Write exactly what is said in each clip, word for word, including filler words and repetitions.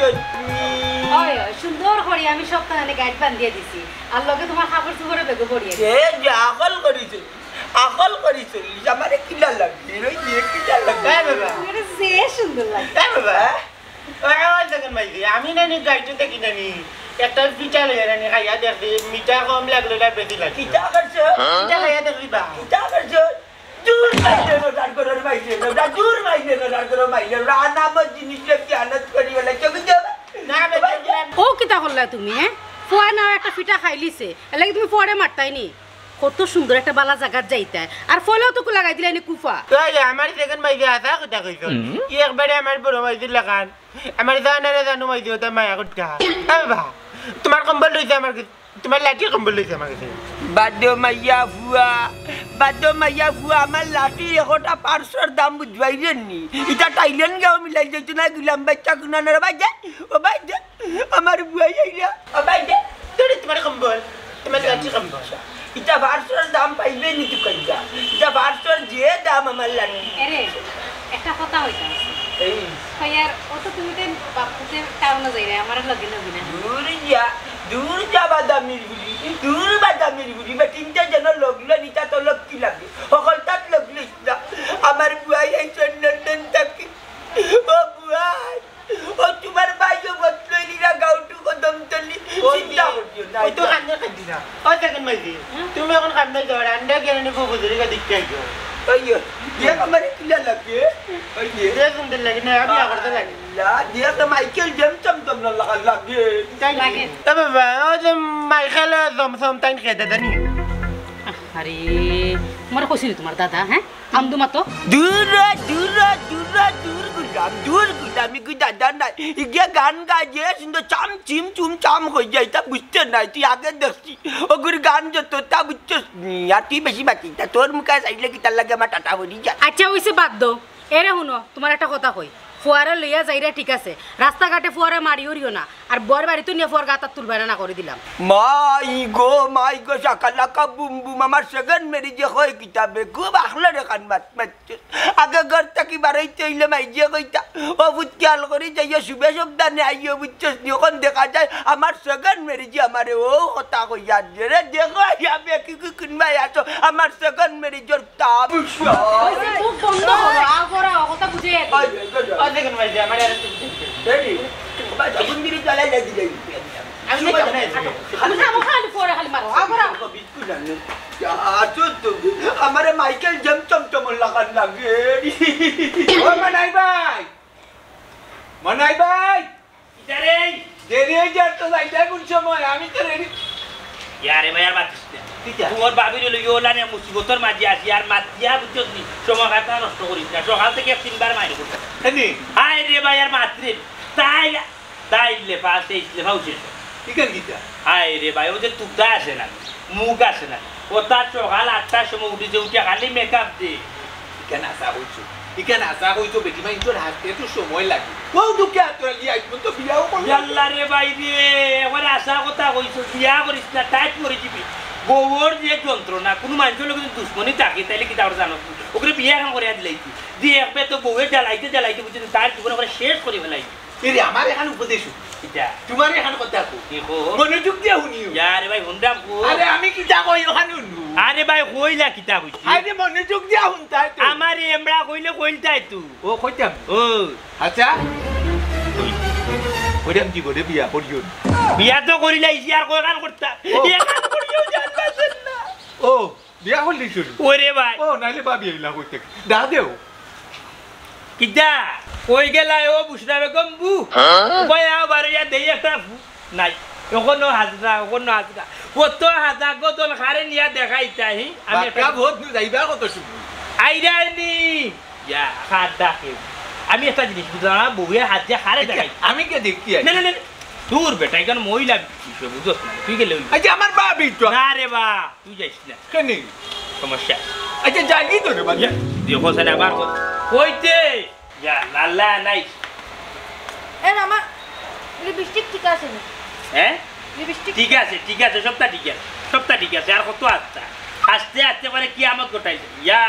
অয়, অয়, সুন্দর করি আমি সবতা গাইট বান্ধিয়া দিছি। আর লগে তুমার কাপড় চুপড়ও বেগো পড়িয়া দিছি। যে যে আকল করি চলিস, আকল করি চলিস, আমারে কিলা লাগে, ওই যে কিলা লাগে। হ্যাঁ বাবা। তুমারে যে সুন্দর লাগে। হ্যাঁ বাবা। ওই, ওই দেখেন ভাই, আমি নানি গাইটে দেখি নানি, একটা পিঠা লইয়া নানি খাইয়া দেখি, মিঠা কম লাগলো না বেশি লাগলো। কিতা করছো? পিঠা খাইয়া দেখি বা। কিতা করছো? দূর বাইরে নজর করো, বাইরে নজর, দূর বাইরে নজর করো, বাইরে নজর। আনামত জিনিস রে কি আনত করি বলে, চোখে যাবে? না, বেটা, ও কিতা করলা তুমি, হ্যাঁ? ফুয়া নাও একটা পিঠা খাইলিছে, এর লাগি তুমি ফুয়ারে মারতায় নি? কত সুন্দর একটা বালা জাগাত যাইতায়, আর ফলেও তো লাগাই দিলায় নি কুফা। এই, আমার সেকেন্ড মাইজে আসা কথা কইছো। হুম। কি একবারে আমার বড় মাইজের লাখান। আমার জানারে জানো মাইজে ওটা মায়া কথা। এ বাবা, তুমার কম্বল রইছে আমার কাছে, তুমার লাঠির কম্বল রইছে আমার কাছে। বাদো মাইয়া ফুয়া, বাদো মাইয়া ফুয়া, আমার লাঠির একটা পার্সর দাম বুঝবাই রে নি। ইটা থাইল্যান্ড গাও মিলাই যাইতো না, গুলাম বাচ্চা গুনানোর বাইরে, ও বাইরে। আমার বুয়াই আইলা। ও ভাই দে, তোরে তুমার কম্বল, তুমার লাঠি কম্বল। ইটা পার্সর দাম পাইবে নি তুই কইয়া? ইটা পার্সর যে দাম আমার লাঠি। এরে, একটা কথা কইতাম। এই। কইয়ার, ও তো তুমি তো বাপুতে টাউনে যাইরে, আমার লগে লগে না। দূর যা, দূর যা বাদামির গুলি, দূর বাদামির গুলি, বেটিন্তে যেন লগলো নিতা তো লক্ষ্মী লাগে। হকলতাত লগলো ইসলা। আমার বুয়াই আইছে লন্ডন থাকি। ও বুয়াই। ও তুমার ভাইও বদলইলি না, গাউটু কদম তলি। ওই চিন্তা যে, করিও না। ওই তো কান্দে কান্দি না। ওই দেখেন মাইজি, হুম? তুমি এখন কান্দে যাও, রান্না গিয়ে নিবো বুঝুরি গা দেখতে আইও। ওই যে, দেখ আমারে কিলা লাগে। ওই যে। যে সুন্দর লাগে না, আমি আবার তো লাগে। লা, দেখ তো মাইকেল জেমসন তো না লাগা লাগে। তাই লাগে। এ বাবা, ও যে মাইকেল জমসম তাই খেতে দেনি। আরে, তোমার কইছি নি তোমার দাদা, হ্যাঁ? আমদু মাতো। দূর, দূর, দূর, দূর গুলাম, দূর গুলাম, ইগু দাদা নাই। ইগিয়া গান গায় যে সুন্দর চাম চিম চুম চাম হই যায়, তা বুঝতে নাই। তুই আগে দেখছি, ওগুর গান যত তা বুঝছস নি। আর তুই বেশি বাকি, তা তোর মুখে চাইলে কি তার লাগে আমার টাটা বলি যা। আচ্ছা, ওইছে বাদ দাও। এরে হুনো, তোমার একটা কথা কই। ফুয়ারে লইয়া যাইরা ঠিক আছে, রাস্তাঘাটে ফুয়ারে মারি উড়িও না। আর বর বাড়িত নিয়া ফুয়ার গাতাত তুলবায় না, না করি দিলাম। মাই গো, মাই গো, শাকালাকা বুম বুম, আমার সেকেন্ড মেরি যে হয় কিতাবে, খুব আখলার এখান মাত মাত। আগে ঘর থাকি বারইতে অইলে মাইজিয়ে কইতা, "ও পুত, খেয়াল করি যাইও, শুভে সাবধানে আইও, বুঝছস নি?" অখন দেখা যায় আমার সেকেন্ড মেরিজে আমারে ও কথা কইয়া দে রে, দেখো, ইয়া বেকি কি কিনবায় আছো, আমার সেকেন্ড মেরিজর তাপ। ওইছে মুখ বন্ধ করো, আগরা কথা বুঝে। ওই, ওই, ওই, ওই। ওই দেখেন ভাই, যে আমার আর একটু এই, ভাই, আগুন দিলে জ্বালাই লাগি যাই। আমি তো জানি না। আমি খামো খালি পরে খালি মারো, আগরা। বিস্কুট আনো। আছো তো, আমারে মাইকেল জেমসন তো মন লাগান লাগে। ও মনাই ভাই, মনাই ভাই, কিতা রে? দেরি হয়ে যার তো যাইতে কোন সময়? আমি তো রেডি। ইয়ারে ভাই, আর মাতিস না। কিতা? তোর বাবির হলো ইয়ে ওলানে মুসিবতর মাঝে আছি, আর মাতিয়া বুঝছস নি? সময় কাটা নষ্ট করিস না। সকাল থেকে তিনবার মারি করতে। এনি? হায় রে ভাই, আর মাত রে। তাই, তাই লেফা আছে, ইস লেফা উঠে। কিখান কিতা? হায় রে ভাই, ও যে তুকদা আছে না, মুখ আছে না, ও তার সকাল আটটার সময় উঠেছে, উঠে খালি মেকআপ দে। ইখান আশা কইছো, ইখান আশা কইছো, বেটি মাইনষর হাতে তো সময় লাগে। ও দুঃখে আতরালি আইফোন তো বিয়াও করলো। ইয়াল্লা রে ভাই রে, একবার আশা কথা কইছো, বিয়া করিস না, টাইট মরি যাবি। বউর যে যন্ত্রণা, কোনো মাইনষর লগে যদি দুশমনি থাকে, তাইলে কিতা করে জানো? ওগুলো বিয়া এখন করে দিলাই তুই। দিয়ে একবার তো বউয়ে জ্বালাইতে জ্বালাইতে বুঝছো, তার জীবন একবার শেষ করে ফেলাই। এরে, আমার এখান উপদেশ হইল। কিতা? তোমার এখান কথা কো। কি কো? মনোযোগ দিয়া শুনিও। ইয়া রে ভাই, হুনরাম কো। আরে, আমি কিতা কই, ওখানে শুনবো। আরে ভাই, কইলা কিতা কইছি? আরে, মনোযোগ দিয়া শুনতায় তো। আমারে এমরা কইলে কইলতায় তো। ও, কইতাম। ও। আচ্ছা। কইতাম কি করে বিয়া করিও না? বিয়া তো করিলাইছি, আর কয়খান করতাম? ও। এখান করিও জানবা না। ও। বিয়া করলি চুরি? ওরে ভাই। ও, নাইলে ভাবি আইলা কইতে। দা দেও। কিতা? কই গেলা ও বুশরা বেগম বু? হ্যাঁ? উবাই আও বারো ইয়া দেই একটা ফু-, নাই। অখনো হাজরা, অখনো হাজরা। ও তো হাজা গদন খারে নিয়া দেখাইতা হি। আমি একটা বাক্কা বহুত নু যাইবা কত শুনি। আইরানি। ইয়া, খার ডাকে। আমি একটা জিনিস বুঝলাম না, বউয়ে হাত দিয়া খারে দেখাই। আমি কে দেখি আই? না, না, না, না। দূর বেটা, এখানে মহিলা বিষয় বুঝছ না। তুই গেলে ওই আচ্ছা, আমার ভাবি তো। না রে বা। তুই যাইস না। কেনে? সমস্যা। আচ্ছা, যাইনি তো রে বাবা। ইয়া, দেখো সেটা আবার কই-, কইতে? ইয়া, লাল্লা নাই। এ মামা, লিপস্টিক ঠিক আছে নি? হ্যাঁ? লিপস্টিক ঠিক আছে, ঠিক আছে, সবটা ঠিক আছে। সবটা ঠিক আছে, আর কত আস্তা? আস্তে আস্তে করে কিয়ামত ঘটাইছে। ইয়া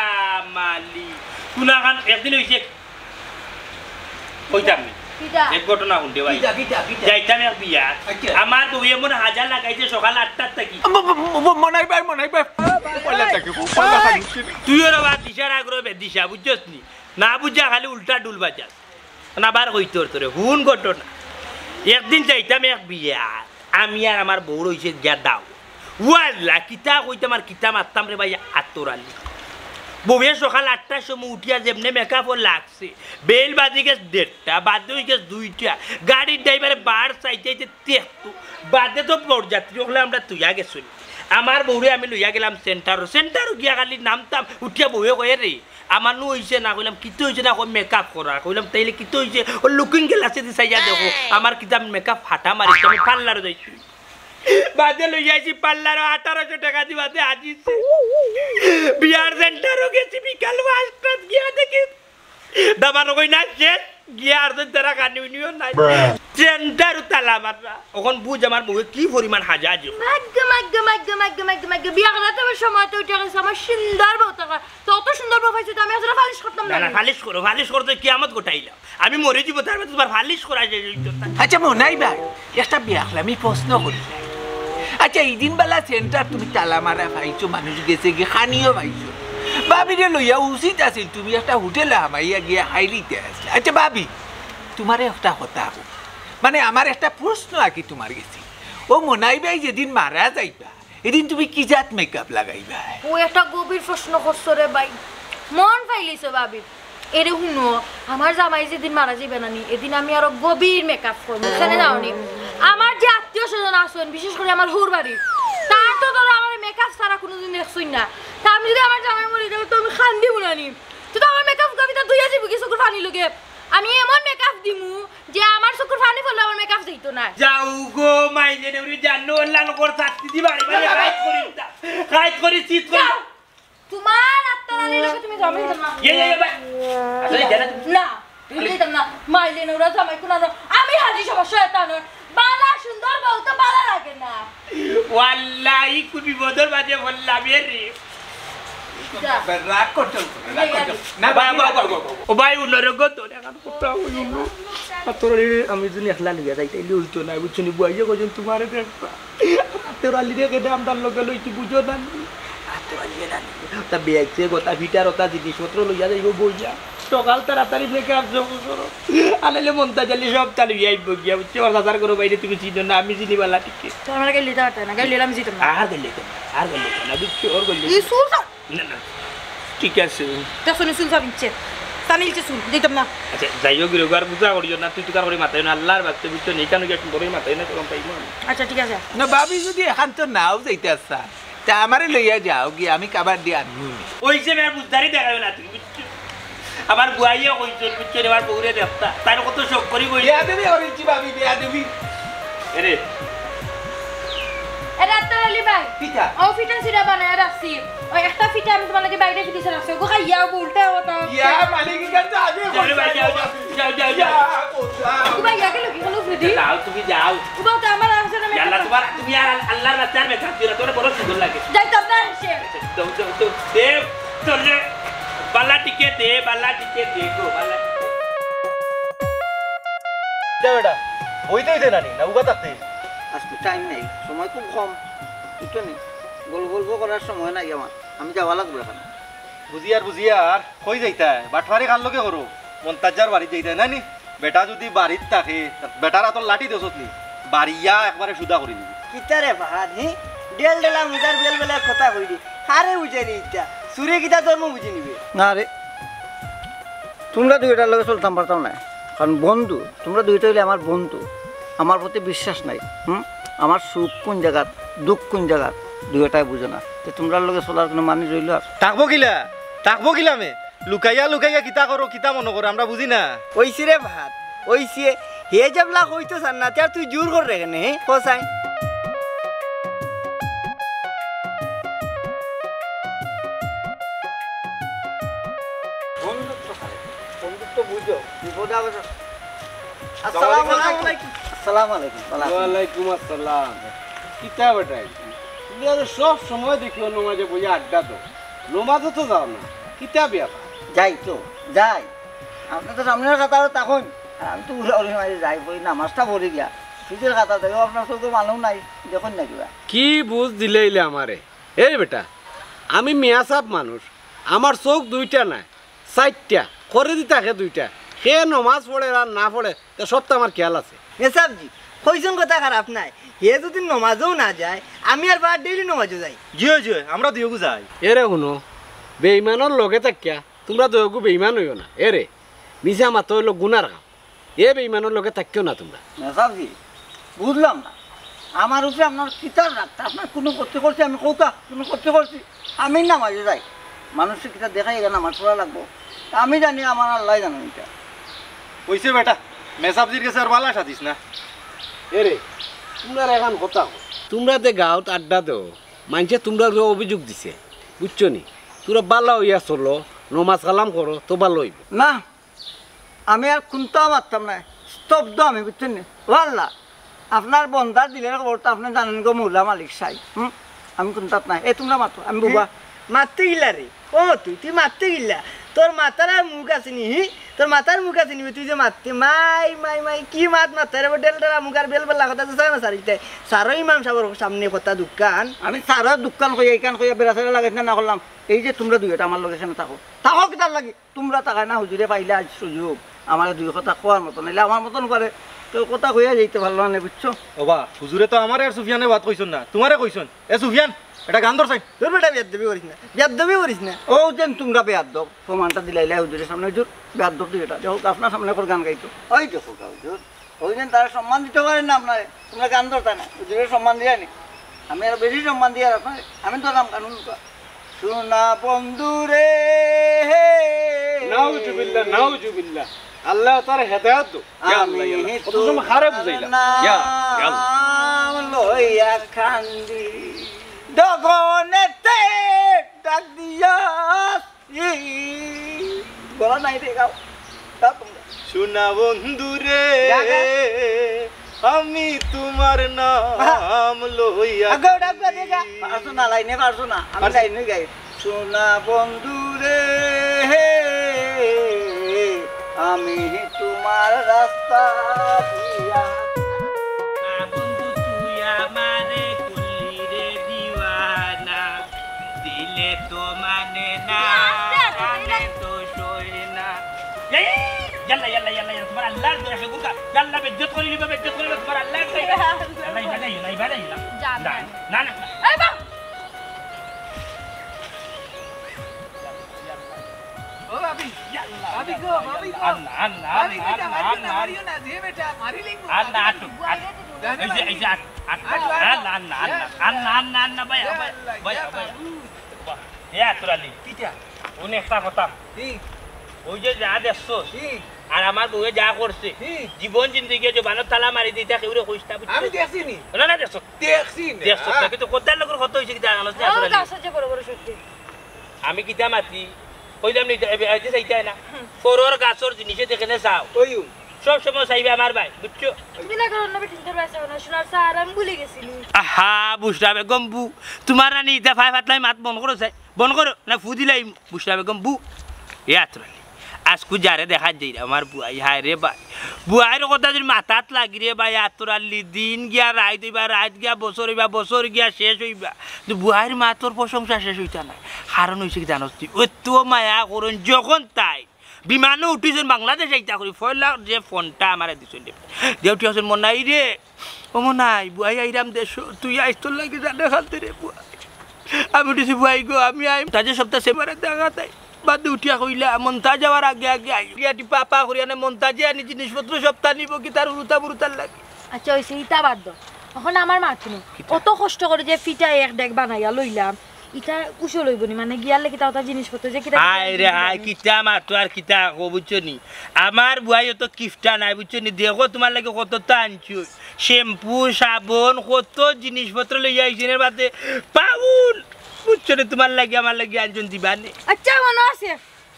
মালি, কুনাখান একদিন হইছে, কইতাম নি। কিতা? এক ঘটনা হুনতে ভাই। কিতা, কিতা, কিতা? যাইতাম এক বিয়া। আচ্ছা। আমার বউ এমন হাজা লাগাইছে সকাল আটটার থাকি। ম-, ম-, ম-, মনাই ভাই, মনাই ভাই। পয়লা থাকি, পয়লা থাকি। তুই ওর আবার দিশার আগ্রহ বেদিশা, বুঝছস নি? না বুঝা খালি উল্টা ডুল বাজাস। না বার কইতে তোরে, হুন ঘটনা। একদিন যাইতাম এক বিয়া, আমি আর আমার বউর অইছে গিয়া দাও। ওয়াল্লা, কিতা কইতাম আর কিতা মারতাম রে ভাই, আতর আলী। বউয়ে সকাল আটটার সময় উঠিয়া যেমনে মেকআপ লাগছে, বেল বাজি গেছে দেড়টা, বাদে অই গেছে দুইটা। গাড়ির ড্রাইভারে বার চাইতে চাইতে তেহতু। বাদে তো বরযাত্রী অকলে আমরা তুইয়া গেছইন। আমার বউরে আমি লইয়া গেলাম সেন্টারো। সেন্টারো গিয়া খালি নামতাম, উঠিয়া বউয়ে কয়, "রে, আমার নু অইছে না।" কইলাম, "কিতা অইছে না?" কয়, "মেকআপ করা।" কইলাম, "তাইলে কিতা অইছে?" ও লুকিং গ্লাসে দি চাইয়া দেখো, আমার কিতা মেকআপ ফাটা মারিছে, আমি পার্লারো যাইছি। বাদে লইয়া আইছি পার্লারো, আঠারোশো টেকা দি বাদে আজিছে। বিয়ার সেন্টারো গেছি বিকাল পাঁচটাত গিয়া দেখি দামান কই না শেষ, গিয়া আর তো তারা কানি উনিও নাই। সেন্টারো তালা মাররা। অখন বুঝ আমার বউয়ে কি পরিমাণ হাজা আজি। মাগ্গে, মাগ্গে, মাগ্গে, মাগ্গে, মাগ্গে, মাগ্গে। বিয়া করাতে আমার সময় তো উঠে গেছে, আমার সুন্দর বউ থাকা। তত সুন্দর বউ পাইছো তো আমি আসলে পালিশ করতাম না, না। না, পালিশ করো, পালিশ করতে কিয়ামত গোটাইলাম। আমি মরি যিবো, তার মধ্যে তুমার পালিশ করা শেষ অইতো না। আচ্ছা, মনাই ভাই, একটা বিয়াখলামি প্রশ্ন করি। আচ্ছা, ইদিন বালা সেন্টার তুমি তালা মারা পাইছো, মানুষ গেছে গি খানিও পাইছো। ভাবিরে লইয়া উচিত আছিল তুমি একটা হোটেলো হামাইয়া গিয়া খাইলিতে আসলে। আচ্ছা ভাবি, তুমারে একটা কথা কই, মানে আমার একটা প্রশ্ন আর কি তুমার গেছে। ও মনাই ভাই যেদিন মারা যাইবা, এদিন তুমি কি জাত মেকআপ লাগাইবা? ও একটা গভীর প্রশ্ন করছো রে ভাই, মন পাইলিছো ভাবি। এরে হুনো, আমার জামাই যেদিন মারা যাইবা নানি, এদিন আমি আরো গভীর মেকআপ করমু। কেনে জানো নি? আমার যে আত্মীয় স্বজন আছইন, বিশেষ করি আমার হউর বাড়ির, তারা তো ধরো আমার মেকআপ ছাড়া কুনুদিন দেখছইন না। তা আমি যদি আমার জামাই মরি গেলে তো আমি কান্দিমু নানি। তুই তো আমার মেকআপ গাবিটা ধুইয়া দিবি কি চকুর পানির লগে। আমি এমন মেকআপ দিমু যে আমার চকুর পানি পড়লে আমার মেকআপ যাইতো না। যাও গো মাইলে নেউরি জানো আল্লাহ নগর শাস্তি দি বাড়ি বাড়ি কাজ করি তা। কাজ করি চিত করি। যাও। তুমার আত্মার আলীর লগে তুমি যাও, আমি যাইতাম না। ইয়ে, ইয়ে, ইয়ে, ভাই। আসলে জানা তুমি না, তুমি যাইতাম না। মাইলে নেউরা জামাই কোন আনো? আমি হাজি সমস্যা এটা নয়। বালা সুন্দর বউ তো বালা লাগে না। ওয়াল্লাহি, খুব বিপদর মাঝে পড়লাম, এ রে। যা। রাগ করছো, রাগ করছো। না, ভাই, ভাই, ভাই, ভাই, ভাই। ও ভাই, উনরে গো, তোর এখন কোথাও ওই উনো। আর তোর এই, আমি যদি একলা লইয়া যাই, তাইলে হইতো না, বুঝছো নি? বুয়াইয়ে কইছেন, "তোমারে দেখবা।" আর তোর আলিরে কেটে আমরার লগে লইছি, বুঝো না নি? আর তোর আলিরে না নি? তা বেগছে, গোটা ফিটার ওটা জিনিসপত্র লইয়া যাইবো বইয়া। সকাল তাড়াতাড়ি মেকআপ জমা করো। আনাইলে মন্তাজ আলী সব তাড়াতাড়ি আইবো গিয়া, বুঝছো? ওর দাদার ঘরো বাইরে তুমি চিনো না, আমি চিনি বালা ঠিকে। তো আমরা গেলে তো পারতাম না, গেলে আমি যেতাম না। আর গেলে তো না, আর গেলে তো না, বুঝছো? ওর গেলে ই চুল তো না, না, ঠিক আছে। দেখছো নি চুল ছাড়িচ্ছে, টানিলছে চুল, দিতাম না। আচ্ছা, যাই হোক, রে, আর বুঝা করিও না, তুই তো কার করে মাথায় না, আল্লাহর বাস্তে, বুঝছো নি? কেন কি এখন বড়ই মাথায় না, গরম পাইবো আমি। আচ্ছা, ঠিক আছে। না, ভাবি যদি এখান তো নাও যাইতে আসা, তা আমারে লইয়া যাও গিয়া, আমি কাবার দিয়ে আনমু নি। ওই যে মেয়ের বুঝদারি দেখাইও না তুমি, বুঝছো? আমার বুয়াইয়ে কইছইন, বুঝছো নি, আমার বউরে দেখতা, তার কত শখ করি কই। বেয়াদবি করিছি ভাবি, বেয়াদবি। এরে। এ ডাক্তার আলী ভাই। পিঠা। ও পিঠা সিরা বানায় রাখছি। ওই একটা পিঠা আমি তোমার লাগি বাইরে ফিটিছে রাখছি। ওগো খাইয়া ও উল্টা হতা। ইয়া, মালিক, এখান তো আগে যাও রে ভাই, যাও, যাও, যাও, যাও, যাও। ইয়া, ও যাও। ও ভাই, ইয়া গেল কি হলো, ফ্রেডি? যাও, তুমি যাও। ও বাবা, তো আমার আসলে আমি ইয়াল্লা, তোমার, তুমি আর আল-, আল্লাহর রাস্তায় আর মেকআপ দিও না, তোমার বড় সুন্দর লাগে। যাইতাম না, সে। যাও, যাও, যাও। দে, চলে। বালা টিকে দে, বালা টিকে দে গো, বালা। দে বেটা, বইতে হইতে না নি, না উবা থাকতে? আজকে টাইম নেই, সময় খুব কম, বুঝছো নি? গল্প গল্প করার সময় নাই আমার, আমি যাওয়া লাগবো এখন। বুঝিয়ার, বুঝিয়ার, কই যাইতায়? বাটপারি কার লগে করো? মন্তাজার বাড়িত যাইতায় না নি? বেটা যদি বাড়িত থাকে, বেটার আতর লাঠি দেছত নি, বাড়িয়া একবারে সুদা করি দিবি। কিতা রে ফাহাদ, হি? ডেল ডেলা মুজার বেল বেলা কথা কইলি। হারে বুঝে রে ইটা। চুরে কিতা ধর্ম বুঝি নিবে? না রে, তোমরা দুইটার লগে চলতাম পারতাম না। কারণ বন্ধু, তোমরা দুইটা হইলে আমার বন্ধু। আমার প্রতি বিশ্বাস নাই। হুম? আমার সুখ কোন জায়গাত, দুঃখ কোন জায়গাত, দুইটাই বুঝো না। তো তোমরার লগে চলার কোনো মানে রইল আর? থাকবো কিলা? থাকবো কিলা মে? লুকাইয়া লুকাইয়া কিতা করো, কিতা মনে করো, আমরা বুঝি না। ওইসি রে ভাত, ওইসি। হে যেবলা কইতো চার না, তে আর তুই জোর কর রে কেনে, হে? কো চাই। বন্ধুত্ব খারাপ, বন্ধুত্ব বুঝো, বিপদ আপদ। আসসালামু আলাইকুম। আসসালামু আলাইকুম। ভালা আছেন? ওয়ালাইকুম আসসালাম। কিতা বেটা? তুমি আর সব সময় দেখি অন্য মাঝে বইয়া আড্ডা দাও। নমাজও তো যাও না, কিতা ব্যাপার? যাই তো, যাই। আপনি তো সামনের কথা আরো তখন। আমি তো উড়াউড়ি মারি যাই, ওই নামাজটা পড়ি গিয়া। ফিজের খাতা দেবো, আপনার চোখে মানুষ নাই, দেখুন না কিবা। কি বুঝ দিলে ইলে আমারে? এই বেটা, আমি মিয়াসাব মানুষ, আমার চোখ দুইটা নাই, চাইরটা, করে দি থাকে দুইটা। হে নমাজ পড়ে আর না পড়ে, তা সব তো আমার খেয়াল আছে। মেসাবজি, কইছন কথা খারাপ নাই, হে যদি নমাজও না যায়, আমি আর বার ডেইলি নমাজও যাই। জি অয়, জি অয়, আমরা দুইওগু যাই। এরে হুনো, বেইমানর লগে থাকিয়া তুমরা দুইওগু বেইমান অইও না। এরে, মিছা মাতো অইলো গুনার কাম। এ বেইমানর লগে থাকিও না তুমরা। মেসাবজি, বুঝলাম না, আমার উপরে আপনার কিতার রাগ? আপনার কোনো ক্ষতি করছি আমি? কউক্কা, কোনো ক্ষতি করছি? আমি নমাজে যাই, মানুষরে কিতা দেখাই এখানে নামাজ পড়া লাগবো? আমি জানি, আমার আল্লায় জানইন ইটা। অইছে বেটা, মেসাবজির গেছে আর বালা সাদিস না। এরে, তুমরারে এখান কথা কও। তুমরা যে গাঁওত আড্ডা দেও, মাইনষে তুমরার উপরে অভিযোগ দিছে, বুঝছো নি? তুমরা বালা অইয়া চলো, নমাজ কালাম করো, তো বালা অইবো। না, আমি আর কুন্তাও মাততাম নায়, স্তব্ধ আমি, বুঝছইন নি? ও আল্লাহ, আপনার বন্দার দিলের খবর তো আপনে জানইন গো মৌলা মালিক সাব। হুম, আমি কুন্তাত নাই। এ তুমরা মাতো, আমি বুবা। মাততে গিলা রে, ও তুই, তুই মাততে গিলা। তোর মাতার আর মুখ আছে নি, হি? তোর মাতার মুখ আছে নি, তুই যে মাততে, মাই, মাই, মাই, কি মাত মাততে রে, ডেল ডেলা মুখ আর বেল বেলা কথা যে ছয় মাস আর ইতে। সারো ইমাম সাবর সামনে কথা দুকান। আমি সারো দুকান কইয়া, ইকান কইয়া বেড়া ছেড়া লাগাইছ না, না করলাম। এই যে তুমরা দুইওটা আমার লগে এখানে থাকো, থাকো কিতার লাগি? তুমরা থাকায় না, হুজুরে পাইলা আইজ সুযোগ, আমারে দুই কথা কওয়ার মতন, নাইলে আমার মতন করে কেউ কথা কইয়া যাইতে পারলো না, বুঝছো? ওবা, হুজুরে তো আমারে আর সুফিয়ানে বাদ কইছন না, তুমারে কইছন। এ সুফিয়ান, এটা গান ধরছাইন। তোর বেটা বেয়াদবি করিস না, বেয়াদবি করিস না। ও যেন তুমরা বেয়াদব, প্রমাণটা দিলাইলা হুজুরের সামনে, হুজুর, বেয়াদব তুই এটা। দেখো, আপনার সামনে কর গান গাইতো। ওই দেখো, হুজুর, ওই দিন তারা সম্মান দিতে পারেন না আপনারে, তুমরা গান ধরতা না, হুজুরের সম্মান দিয়া নি। আমি আরো বেশি সম্মান দিয়া আপনারে, আমি ধরলাম কানুন। সোনা বন্ধু রে। নাউজুবিল্লাহ, নাউজুবিল্লাহ। আল্লাহ তার হেদায়েত দেও। ইয়া আল্লাহ, ইয়া আল্লাহ। কত সময় খারাপ বুঝাইলাম। ইয়া, ইয়া আল্লাহ। নাম লইয়া কান্দি, গগনেতে ডাক দিয়াস। ই, বলা নাই রে, গাও। গাও তোমরা। সোনা বন্ধু রে, গা, গা। আমি তোমার নাম লইয়া আগো, ওটা আগো, দে গা। কান্দি। পারছো না, লাইনে পারছো না। আমি পারছি। লাইনে গাই। সোনা বন্ধু রে, আমি তোমার রাস্তা দিয়া। না বন্ধু, তুই আমারে করলি রে দিওয়ানা। দিলে তো মানে না, আস্তে আস্তে, আনে তো সই না। এই, ইয়াল্লা, ইয়াল্লা, ইয়াল্লা, ইয়াল্লা, তোমার আল্লাহর দয়া, সে গুরকা, ইয়াল্লা, বেজ্জত করি লিবা, বেজ্জত করি লিবা, তোমার আল্লাহর দয়া। ইয়াল্লা, ইবা যাই না, ইবা যাই না। যা, না, যা। না, না, না। এই বাপ! ও ভাবি, ইয়াল্লা, ভাবি গো, ইয়াল্লা, ভাবি গো। আন্না, আন্না, ভাবি আন্না, কইতা, আন্না, ভাবি কইতা, আন্না, মারিও না, যে বেটা, মারি লিঙ্গু। আন্না, আটু, আটু। জানে এই যে, ভাবি। এই যে, আটু, আটু। আটু, আটু। আন্না, আন্না, আন্না, ইয়া আন্না, আল্লাহ, আন্না, আন্না, ইয়া ভাই, ভাই, ভাই, বাবু। বাহ, এ আতর আলী। কিতা? উনি একটা কথা। কি? ওই যে যা দেখছো, কি? আর আমার বউয়ে যা করছে, কি? জীবন জিন্দেগি জবানর তালা মারি দিতা কেউরে কইস না, বুঝছো? আমি দেখছি নি। না, না, দেখছো। দেখছি না। দেখছো না, কিন্তু কথার লগর কথা হইছে কিতা জানোস না, ও, আতর আলী? গাছ আছে বড় বড় সত্যি। আমি কিতা মাতি? কইলাম নি, এ, এ, এ, চাইতায় না। হুম। ফরর গাছর জিনিসে দেখে নে চাও। কইও। সব সময় চাইবে আমার ভাই, বুঝছো? তুমি না করো না, বেটিন তোর বাসা বানাও, সোনার চা আর আমি ভুলে গেছি নি। আহা, বুঝলা বেগম বু, তোমার রানী ইতা ফায় ফাতলাই মাত বন্ধ করো চাই। বন্ধ করো, না ফু দিলাই, বুঝলা বেগম বু। এ আতর আলী, আজকু যারে দেখা যাই রে, আমার বুয়াই, হায় রে ভাই। বুয়াইর কথা যদি মাথাত লাগি রে ভাই, আতর আলী, দিন গিয়া রাইত অইবা, রাইত গিয়া বছর অইবা, বছর গিয়া শেষ অইবা। কিন্তু বুয়াইর মাতর প্রশংসা শেষ অইতা নায়। কারণ অইছে কি জানোস তুই? অত মায়া করইন যখন তাই। বিমানো উঠিছইন বাংলাদেশ আইতা করি, পয়লা যে ফোনটা আমারে দিছইন রে। দিয়া উঠি আছইন, "মনাই রে, ও মনাই, বুয়াই আইরাম দেশো, তুই আইস তোর লাগি জানে খালতে রে বুয়াই।" আমি উঠিছি, "বুয়াই গো, আমি আইম।" তাজে সপ্তাহ সে মারে দেখা তাই। বাদে উঠিয়া কইলা, "মন্তাজ আওয়ার আগে আগে আই।" ইয়াটি পাপা করিয়া নে, মন্তাজে আনি জিনিসপত্র সপ্তাহ নিব কি তার উরুতা বুরুতার লাগি। আচ্ছা, অইছে, ইতা বাদ দেও। অখন আমার মাত হুনো। কিতা? অত কষ্ট করি যে ফিটা এক ডেক বানাইয়া লইলাম, ইতা কুশল অইবো নি? মানে গিয়ালে কিতা অতা জিনিসপত্র যে কিতা কিতা হায় রে আনতে হায়, দিবা নি? কিতা মাতো আর কিতা কও, বুঝছো নি? আমার বুয়াই অত কিফটা নাই, বুঝছো নি? দেখো তোমার লাগি কততা আনছি, শ্যাম্পু, সাবন, কত জিনিসপত্র লইয়া আইছি রে বাদে পাউন, বুঝছো নি? তোমার লাগি আমার লাগি আনছইন দিবা নে। আচ্ছা, মনো আছে?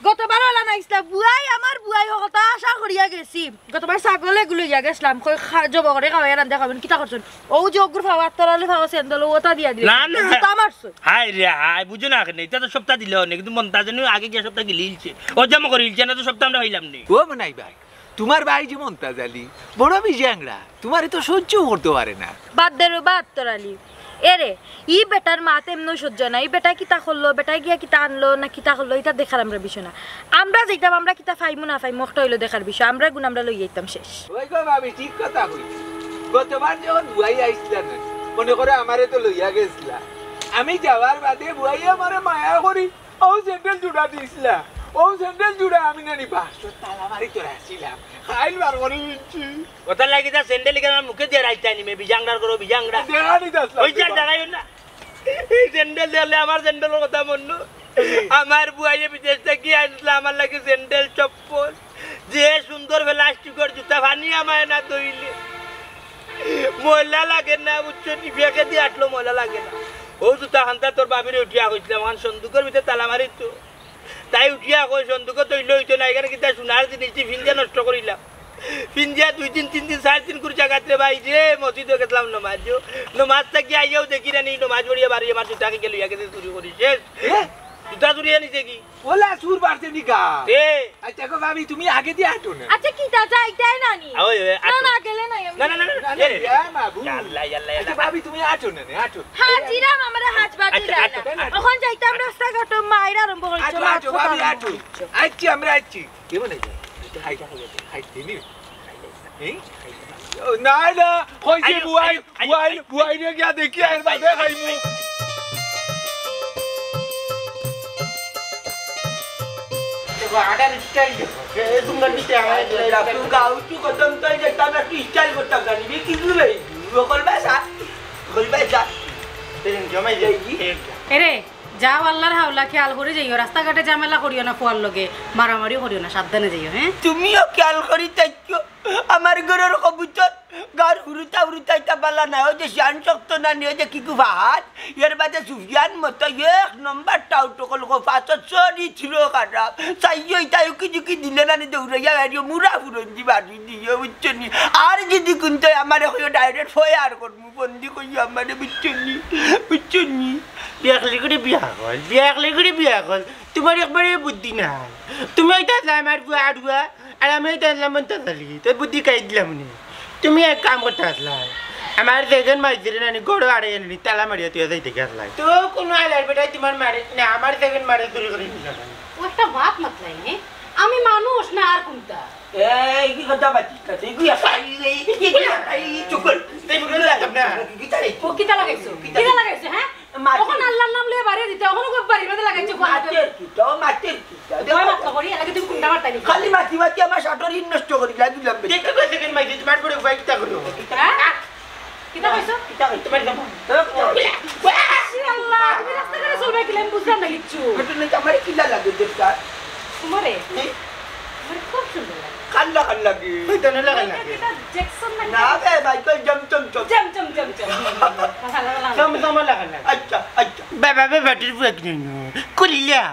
গতবার ওলা নাইছলা, বুয়াই আমার বুয়াই হকলতা আশা করিয়া গেছি। গতবার ছাগল এগু লইয়া গেছলাম, কই খা-, জব করে খাওয়াইয়া রান্ধা খাবেন, কিতা করছইন? ও যে অগুর ফাওয়া, তরালি ফাওয়া, স্যান্ডেল, ওটা দিয়া দিলে। না, না। জুতা মারছইন। হায় রে হায়, বুঝো না কেনে, ইতা তো সপ্তাহ দিলে অনে, কিন্তু মন্তাজে নি আগে গিয়া সপ্তাহ গিলি ইলছে। ও জমা করি ইলছে না তো সপ্তাহ আমরা পাইলাম নি। ও মনাই ভাই, তুমার ভাই যে মন্তাজ আলী, বড় বিজাংরা, তুমারে তো সহ্য করতো পারে না। বাদ দে রে, বাদ তোর আলী। এরে, ই বেটার মাত এমনেও সহ্য না। ই বেটায় কিতা করলো, বেটায় গিয়া কিতা আনলো না কিতা করলো, ইটা দেখার আমরার বিষয় না। আমরা যাইতাম, আমরা কিতা পাইমু না পাইমু, অখটা অইলো দেখার বিষয়। আমরার গুণ আমরা লইয়া আইতাম শেষ। ওই গো ভাবি, ঠিক কথা কইছো। গতবার যখন বুয়াই আইছলা না, মনে করো আমারে তো লইয়া গেছলা। আমি যাওয়ার বাদে বুয়াইয়ে আমারে মায়া করি অউ স্যান্ডেল জুড়া দিছলা। অউ স্যান্ডেল জুড়া আমি নানি বাক্সর তালা মারি তো রাখছিলাম। খাইল বার করি দিছি। ওটার লাগি তা স্যান্ডেল ইখান আমার মুখে দিয়া রাইতায় নি, মে বিজাংরার ঘরো বিজাংরা। দেখা নি দাস ওই লাগবে। স্যান্ডেল দেখাইও না। এই স্যান্ডেল দেখলে আমার স্যান্ডেলর কথা মনো। আমার বুয়াইয়ে বিদেশ থাকি আনছলা আমার লাগি স্যান্ডেল চপ্পল। যে সুন্দর প্লাস্টিকর জুতা, পানি আমায় না ধইলে ময়লা লাগে না, বুঝছো নি? ফেকে দিয়া আটলো ময়লা লাগে না। অউ জুতা খান্তা তোর ভাবিরে উঠিয়া কইছলাম, অখান সন্দুকর ভিতরে তালা মারি তো। তাই উঠিয়া কয়, সন্দুকো থইলে অইতো না, ইখান কিতা সোনার জিনিস, টিফিন দিয়া নষ্ট করিলাম। ফিন্দিয়া দুই দিন, তিন দিন, চাইর দিন করি জাগাত রে ভাই রে, মসজিদো গেছলাম নমাজো। নমাজ থাকি আইয়াও দেখি না নি, নমাজ পড়িয়া বাড়ি আমার জুতা কিকে লইয়া গেছে চুরি করি শেষ। এ? জুতা চুরি আনিছে কি? ওলা চুর বাড়ছে নি গা? এ? আচ্ছা গো ভাবি, তুমি আগে দিয়া আটো না। আচ্ছা, কিতা যাইতায় না নি? ওই, ওই, না, আটো। না, গেলে নাই আমি। না, না, না, না, না, এ রে। ইয়া মাবু। ইয়া আল্লাহ, ইয়া আল্লাহ, ইয়া আচ্ছা আল্লাহ। ভাবি, তুমি আটো না নে, আটো। হাজিরাম, আমরা হাজ বাজি আটো, লাই আটো, না। আটো। অখন যাইতাম রাস্তাঘাটো মাইর আরম্ভ করিছো, আটো, মাত আটো, কথা ভাবি, বন্ধ আটো। করিছো। আচ্ছা, আমরা আচ্ছি। কে বলে? হাই, হাই, দিবি? এই? ও, না, না, কইছি আইও, বুয়াই, আইও, আইও, বুয়াই, আইও। বুয়াই নিয়ে গিয়া দেখি, এর বাদে খাইমু। দেখো, আটার style দেখো। এ, এ, তোমরা নিতে হয়, আরে, style বাপু, দেখো। গাউচু কদম তো এই যে তারা কি style করতাম জানি, রে, কি দিবে? ওকল ভাষা, ওকল ভাষা। এই জমাই যাই। এই কি? এরে, যাও, আল্লাহর হাওলা, খেয়াল করি যাইও, রাস্তাঘাটে ঝামেলা করিও না, ফুয়ার লগে মারামারি করিও না, সাবধানে যাইও, হ্যাঁ? তুমিও খেয়াল করি থাকিও, আমার ঘরর কবুতর, গার হুরুতা হুরুতা ইতা বালা না, ওই যে শিয়ান শক্ত না নি, ওই যে কিকু ফাহাদ, এর বাদে সুফিয়ান মতো এক নম্বর টাউট অকল গো, ফাঁসত চরি ছিল খারাপ, চাইও ইতা উকি ঝুঁকি দিলে না নি, দৌড়াইয়া গাড়িও মুরা ফুরঞ্জি বাড়ি দিও, বুঝছো নি? আর যদি কুনতে আমারে কইও direct ফয়ার করমু। বন্দি কইও আমারে, বুঝছো নি? বুঝছো নি? বিয়াখলি করে বিয়া কর, বিয়াখলি করে বিয়া কর। তুমার একবারে বুদ্ধি নাই। তুমি অইতা আছলায় আমার বুয়া আড়ুয়া, আর আমি অইতা আছলাম মন্তাজ আলী। তোর বুদ্ধি কাই দিলাম নি। তুমি এক কাম করতা আছলায়, আমার যেগেন মাইজিরে নানি গড় আড়াই আনি তালা মারিয়া তুই যাইতে গেছলায়। তো কুনু আলার বেটায় তুমার মারে না, আমার যেগেন মারে চুরি করি নিলা। ও একটা মাত মাতলাই নে, আমি মানুষ না আর কুনটা? এই, কি কথা বাতিস না? এই, গুয়া, এই, এই, এই, এই, এই, চুপ কর। এই, মুখে লাগাম না। কি চাই? ও, কিতা লাগাইছো? কিতা কিতা লাগাইছো, হ্যাঁ? মাটি। অখন আল্লাহর নাম লইয়া বাড়ি দিতে, অখন ওকে বাড়ির মধ্যে লাগাইছো, কোন মাটির কিতা? ও, মাটির কিতা? দেখো, মাত করি, এর লাগি তুমি কুনটা মারতায় নি? খালি মাতি মাতি আমার শার্টর হিম নষ্ট করি, লাগি দিলাম বেটা। দেখো, কইছে কেন মাইজিরে, তুমার বড় ভাই কিতা করো? হ্যাঁ? কিতা কইছো? কিতা কইছো? তোমার জামা। ও, কিতা কইছো? ইয়া আল্লাহ, তুমি রাস্তাঘাটে চলবায় কিলা? আমি বুঝলাম না কিচ্ছু। ঘটনা তো আমারে কিলা লাগে দেখতা? তোমারে? হুম? তোমারে খুব সুন্দর লাগে। কাল্লা কাল্লা কি? ওই তো না লাগে লাগে। এটা জ্যাকসন না না কি? বে, মাইকেল জম জম জম। জম জম জম জম। ভালো, ভালো, ভালো। জম জম লাগে লাগে। আচ্ছা, আচ্ছা। বাবা, বাবা, বাটির বুয়া কিনে নিও। কুলিয়া।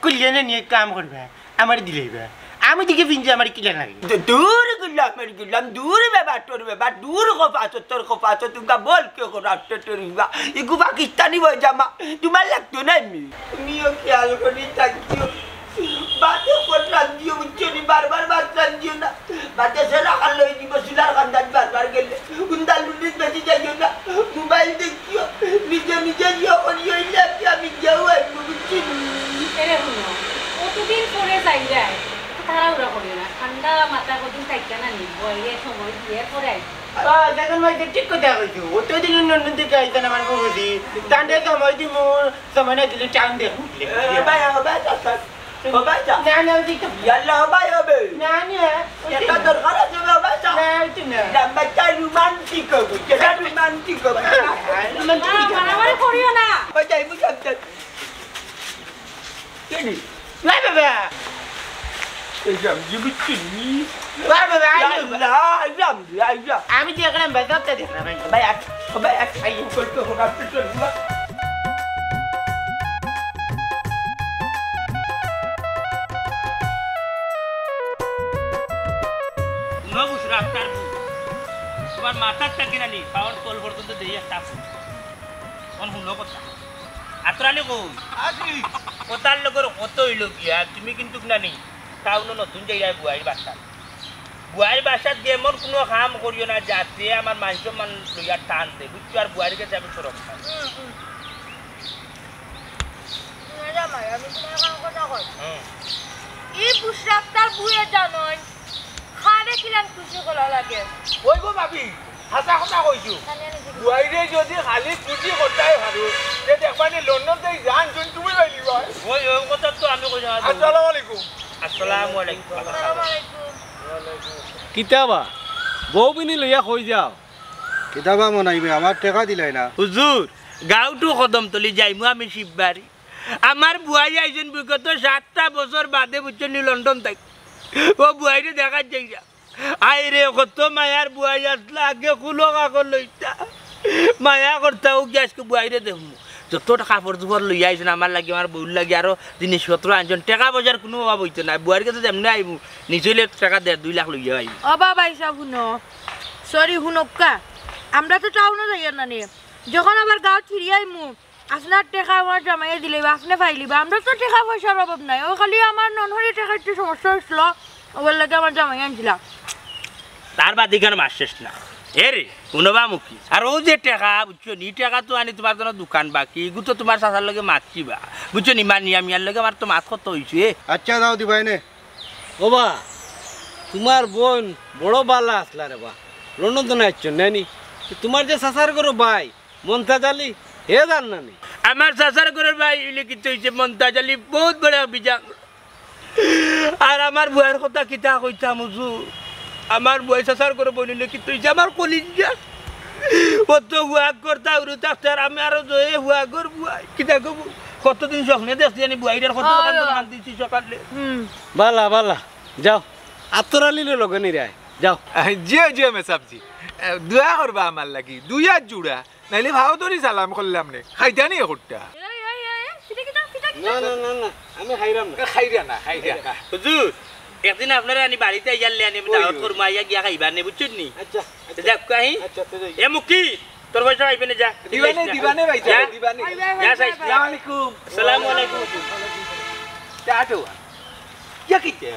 কুলিয়া না নিয়া কাম করবা, আমারে দিলাইবা। আমি দেখি ফিনছি আমারে কিলা লাগে। দূ-, দূর গুলামের গুলাম, দূর বেবা তোর বেবা, দূর খফাচত তোর খফাচত, তুমরা বল কে করো আট্টে তোর বেবা। ইগু পাকিস্তানি বই জামা, তুমার লাগতো না এমনি। তুমিও খেয়াল করি থাকিও। বাদে কোন রান্দিও বুঝছো নি, বারবার ভাত রান্দিও না। বাদে সেরা খাল লই দিব, চুলার কান্দাত বারবার গেলে। উন্দা লুলিত বেশি যাইও না। মোবাইল দেখিও। নিজে নিজে ইয়ে করিও, ইলে কি আমি গেও আইব, বুঝছি নি? এরে হুনো, কতদিন পরে যাইরায়। একটু তাড়াহুড়া করিও না। ঠান্ডা মাথা কদিন থাকিয়া না নি, বইলে সময় দিয়া পরে আইব। আহ, দেখেন ভাই, ঠিক কথা কইছো। অতদিন নন্দন থেকে আইতেন আমার বৌদি। তান্ডে সময় দিমু, সময় না দিলে টাইম দেখমু। এ, ভাই, ও ভাই, ও ভাই, ও ভাই, না, না, ওই দিকে। ইয়াল্লা, ও ভাই, ও ভাই। না, না, ওই দিকে। একটা দরকার আছে, ও ভাই, না, ওই দিকে না। লম্বা চা রোমান্টিক হবে, যেটা রোমান্টিক হবে। আর রোমান্টিক না, মারামারি করিও না। ওই যাই, বুঝলাম তো। কে নি? না, বাবা। এই যে আমি জীবিত চিনি। বাবা, বাবা, আইও। আইলাম, আইলাম, আইলাম। আমি দেখলাম, ভাই, সবটা দেখলাম, ভাই। ভাই, আস, ভাই, আস। আইও। চল তো, ওরা তো চল, না। হুনো বুসরা আক্তার, তুমার মাথার থাকি নানি, পাওর তল পর্যন্ত দেই একটা আছে। কোন হুনো কথা? আতর আলী কই? আছি। কথার লগর কত অইলো গিয়া, তুমি কিন্তু নানি, টাউনো নতুন যাইরায় বুয়াইর বাসাত। বুয়াইর বাসাত গিয়া এমন কুনু কাম করিও না যাতে আমার মান সম্মান লইয়া টান দেয়, বুঝছো? আর বুয়াইর গেছে আমি শরম পাই। হুম, হুম। না জামাই, আমি তুমার কাম কথা কই। হুম। ই বুশরাক্তার বুয়ে জানইন, খারে কিলান খুশি করা লাগে। ওই গো ভাবি, হাছা কথা কইছো। বুয়াইরে যদি খালি খুশি করতায় পারো, তে দেখবানি লন্ডন থাকি জান জুন তুমি পাইলিবায়। ওই, ওই কথা তো আমি কইলাম। আসসালামু আলাইকুম। আসসালামু আলাইকুম। আসসালামু আলাইকুম। কিতাবা? বউ বিনি লইয়া কই যাও? কিতাবা মনাইবে, আমার টেকা দিলায় না। হুজুর, গাউটু কদমতলি যাইমু আমি শিববাড়ি। আমার বুয়াই আইছইন বিগত সাতটা বছর বাদে, বুঝছো নি, লন্ডন থাকি। ও বুয়াইরে দেখাত যাইরা। আয় রে, কত মায়ার বুয়াই আছলা, আগে কুলো কাকর লইতা। মায়া করতা, অউ গিয়া আইজকু বুয়াইরে দেখমু। যত কাপড়-চোপড় লইয়া আইছইন আমার লাগি, আমার বউর লাগি, আরো জিনিসপত্র আনছইন। টেকা-পয়সার কুনু অভাব অইতো নায়। বুয়াইর গেছে যেমনে আইমু, নিচে অইলে টেকা দেড় দুই লাখ লইয়া আইমু। ও বাবা, ইসা হুনো। Sorry, হুনউক্কা। আমরা তো টাউনো যাইয়ার না নে। যখন আবার গাউত ফিরি আইমু, আপনার টেকা আমার জামাইয়ে দিলাইবা, আপনে পাইলিবা। আমরা তো টেকা-পয়সার অভাব নাই। অউ খালি আমার ননহরি টেকার একটু সমস্যা অইছিল, অউর লাগি আমার জামাইয়ে আনছিলা। তার বাদে ইখান মাস শেষ না। এ রে, হুনবা মুখী। আর অউ যে টেকা, বুঝছো নি, ই টেকা তো আনি তুমার জন্য দোকান বাকি, ইগু তো তুমার চাচার লগে মাতছিবা। বুঝছো নি, মানিয়া মিয়ার লগে আমার তো মাত কত অইছে। আচ্ছা, যাও দিবায় নে। ও বা, তুমার বইন বড় বালা আছলা রে বা। লন্ডন তো না আইছইন, নায় নি? তুমার যে চাচার ঘরর ভাই, মন্তাজ আলী, হে জান না নি? আমার চাচার ঘরর ভাই অইলে কিতা অইছে, মন্তাজ আলী বউত বড় বিজাং। আর আমার বুয়াইর কথা কিতা কইতাম হুজুর, আমার বুয়াই চাচার ঘরর বইন অইলে কিতা অইছে, আমার কলিজা। অত হুয়াগ করতা উরু থাকতে, আর আমি আরো জয়ে হুয়াগর বুয়াই। কিতা কইমু? কতদিন স্বপ্নে দেখছি আমি বুয়াইরে, আর কত দোকান দোকান দিছি সকালে। হুম। বালা, বালা, যাও। আতর আলীরে লগে নিরায়, যাও। আহ, জিও, জিও, মেসাবজি। আহ, দোয়া করবা আমার লাগি, দুই হাত জুড়া। নাইলে ভাও ধরি সালাম করলাম নে। খাইতা নি এখুরটা? এই, এই, এই, এই, ফিটা কিতা, ফিটা কিতা? না, না, না, না, আমি খাইরাম না। এ, খাইরা না, খাইরা না। হুজুর, একদিন আপনারে আনি বাড়িত আইয়ারলে আনি আমি ওই, দাওয়াত ওই। করমু, আইয়া গিয়া খাইবা নে, বুঝছইন নি? আচ্ছা, আচ্ছা। যাউক্কা, হি? আচ্ছা, আচ্ছা, যাই। এ মুখী, তোর পয়সা খাইবে না, যা। দিবানে, দিবানে ভাই, যা। দিবানে। ভাই, ভাই, ভাই, যা, ভাই, সাইজ। ভাই। আসসালামু আলাইকুম। আসসালামু আলাইকুম। চা আটো। ইয়া কিতা?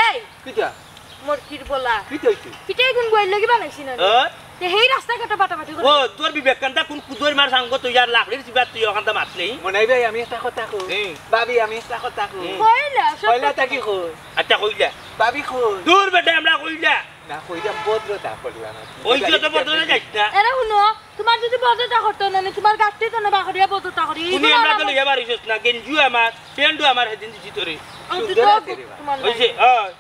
এই! কিতা? মরকির বলা। কিতা অইছে? পিঠাই গুন বইল লাগি বানাইছি না রে। হ্যাঁ? তে হেই রাস্তাঘাটে বাটাবাটি করে। ও, তোর বিবেক কান্দা কোন কুদোর মার সাঙ্গ তুই আর লাকড়ির চিপাত তুই অখানতা মাতলে? মনাই ভাই, আমি একটা কথা কই। হুম। ভাবি, আমি একটা কথা কই। হুম। কইলা, সব কইলা কথা। তা কি কই? আচ্ছা, কইলা। ভাবি কই? দূর বেটা, আমরা কইলা। না, কইলা ভদ্রতা করলা না। ওই যে তো ভদ্রতা যাইস না। এরা হুনো, তুমার যদি ভদ্রতা করতো না, তুমার গাছটি তো না বাকরিয়া ভদ্রতা করি। তুমি এগুলো আমরা তো আমার লইয়া বাড়ি শেষ না, গেঞ্জিও আমার, প্যান্টও আমার, হেদিন দিছি তোরে। আমি তো সুন্দর তো আছে রে বা। তুমার ওই যে, নাই। ওই।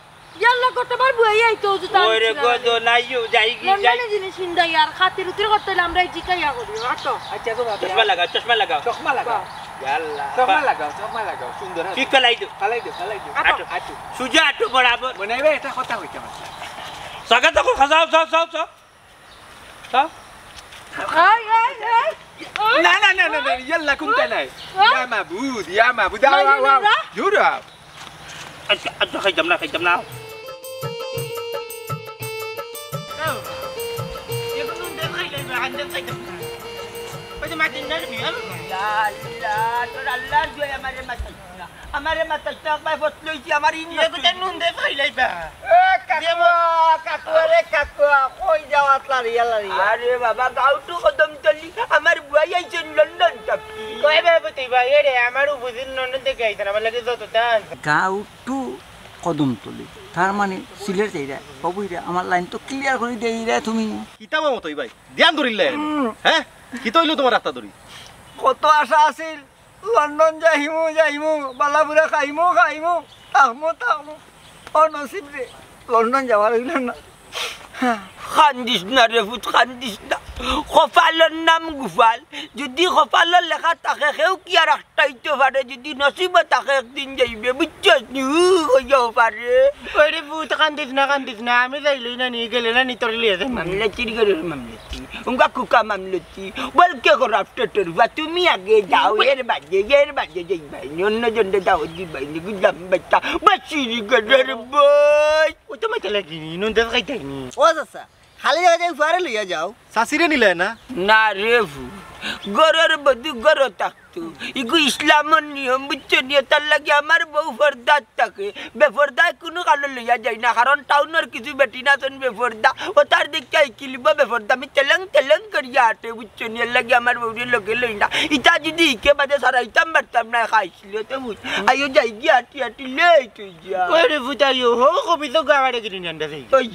ইয়াল্লা, গো, তুমার বুয়াই আইতো, জুতা ওই রে আনছি না গো, আমি। দো নাইও, যাইগি, লন্ডনে যাই। জিনিস হিন্দাই আর খাতির উতির করতে হইলে আমরা এই জিকাইয়া করি, আটো। আচ্ছা গো, বাবা। চশমা লাগাও, চশমা লাগাও। চশমা লাগাও। বাহ। ইয়াল্লা, চশমা বাহ। লাগাও, চশমা লাগাও, সুন্দর আছে। ঠিক ফালাই দেও। ফালাই দেও, ফালাই দেও। আটো। আটো, আটো। সুজা আটো বরাবর। মনে হয় এটা কথা কইতে পারছে। সাকা তো খাজাও, যাও, যাও, যাও। যাও। এই, এই, এই। না, না, না, না, না, ইয়াল্লা, কুনটা নাই? ওই। ইয়া মাবুদ, ইয়া মাবুদ, আও, আও, আও। মাইরে না। দূর আও। আচ্ছা, আচ্ছা, খাইতাম না, খাইতাম না। এখন নুন দে খাইলে, আন দে খাইতাম না। ওই যে মাটির না, বিয়াম। ইয়া আল্লাহ, তোর আল্লাহর দোয়াই আমারে মাথায়। আমারে মাথায় তো একবার ফট লইছি, আমার ইন ইয়ে নষ্ট কোথায় হইছে। নুন দে খাইলাইবা? এ, কাকুয়া, কাকুয়া রে, কাকুয়া, কই যাও আতলা রে, ইয়ালা রে? আরে বাবা, গাউটু কদমতলি, আমার বুয়াই আইছইন লন্ডন থাকি। কই বে বুঝি ভাই, এ রে, আমারও বুঝিন লন্ডন থাকি আইছইন, আমার লাগি যত দান। গাউটু কদমতলি, তার মানে সিলেট যাইরা, বাবু রে, আমার লাইন তো ক্লিয়ার করি দেইরা তুমি। কিতাবা মতই ভাই, ধ্যান ধরিলে, হুম। হ্যাঁ? কিতা অইলো তুমার রাস্তা ধরি? কত আশা আছিল, লন্ডন যাইমু, যাইমু, বালা বুরা খাইমু, খাইমু, থাকমু, থাকমু। ও নসিব রে, লন্ডন যাওয়ার অইল না। কান্দিস না রে পুত, কান্দিস না। কপালর নাম গোপাল। যদি কপালর লেখা থাকে, কেউ কি আর আটকাইতো পারে? যদি নসিবো থাকে, একদিন যাইবে, বুঝছস নি? হু, কইয়াও পারে। ওরে পুত, কান্দিস না, কান্দিস না। আমি যাইলই না নি, গেলে না নি, তোরে লইয়া যাইমু। মামলা চুরি করার মামলা। উঙ্গা কুকা মামলতি, বলকে করাপ্টেডর বা তুমি আগে যাও, এর বাদে, এর বাদে যাইবায় নি, অন্য জনরে দাওয়াত দিবায় নি, গুদাম বেটা, বাসির ঘরের বই। ও তো মাইতে লাগি নি, নুন দে খাইতে নি। ও চাচা, খালি জাগা যাই ফুয়ারে লইয়া যাও। চাচিরে নিলে না? না রে ফু, ঘরর বধূ ঘরো থাক। তো, ইগু ইসলামর নিয়ম, বুঝছো নি? তার লাগি আমার বউ পর্দাত থাকে। বেপর্দায় কুনু কানো লইয়া যাই না, কারণ টাউনর কিছু বেটিন আছইন বেপর্দা, অতার দেখিয়া ইকিলিব বেপর্দা, আমি তেলেং তেলেং করিয়া আটে, বুঝছো নি? এর লাগি আমার বউরে লগে লই না। ইতা যদি ইকে বাদে সারাইতাম পারতাম না, খাইছিল তো বুঝ। আইও যাইগি আটি আটি লেট অই যা। ওরে ফুতাইও, হো কবি তো গাওয়ারে গিরি নান্দা যাই। ওই।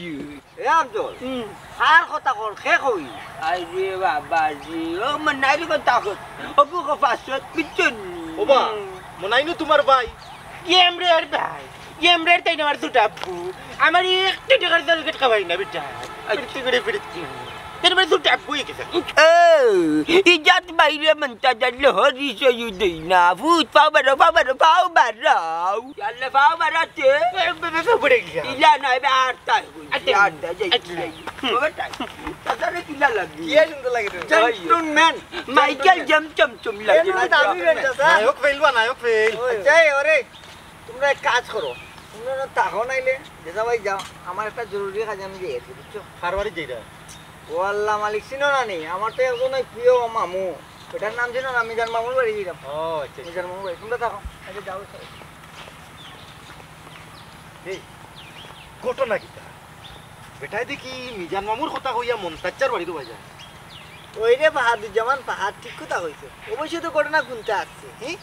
এ আফজল, হুম। কার কথা কর, কে কই? আরে বাবা জি, ও মনাইর কথা কর। অপু কো পাঁচশো, বুঝছো নি? ওবা, মনাই নু তুমার ভাই? এমরের ভাই, এমরের তাইন আমার ছোট আব্বু। আমার একটু টেকার জলকেট খাওয়াই না বেটা। পিরিতি করে পিরিতি। তাইন আমার ছোট আব্বু অই গেছে। ও, ইজাত বাইরে মন্তাজার লহরি সয়ু দেই না। ভূত পাও বারো, পাও বারো, পাও বারো। আল্লাহ, পাও বারাতে। এ, বে, বে, বে, পড়ে গেছে। ইলা না, এবার আর তাই। আচ্ছা। আচ্ছা। হুম। বাবা, তাই। তাছাড়া কিলা লাগে? কি সুন্দর লাগে রে। Gentleman। মাইকেল জ্যাম চমচম লাগে। এমনি তো দামি ব্যান্ড আছে। নায়ক ফেল বা নায়ক ফেল। আচ্ছা, এই ওরে, তোমরা এক কাজ করো। তোমরা না তাহো নাইলে, যেতা ভাই যাও। আমার একটা জরুরি কাজে আমি যাই আর কি, বুঝছো? কার বাড়ি যাইরা? ও আল্লাহ মালিক, চিনো না নি? আমার তো একজন ওই প্রিয় মামু। ওটার নাম চিনো না? মিজান মামুর বাড়ি যাইরাম। ও, আচ্ছা, আচ্ছা। মিজান মামুর বাড়ি। তোমরা থাকো। আচ্ছা, যাও, যাও। এই, ঘটনা কিতা? বেটায় দেখি মিজান মামুর কথা কইয়া মন্তাজ্জার বাড়িত ভাই যায়। ওই রে বাহাদুর জামান পাহাড়, ঠিক কথা কইছো। অবশ্য তো ঘটনা কুনতা আছে, হ্যাঁ?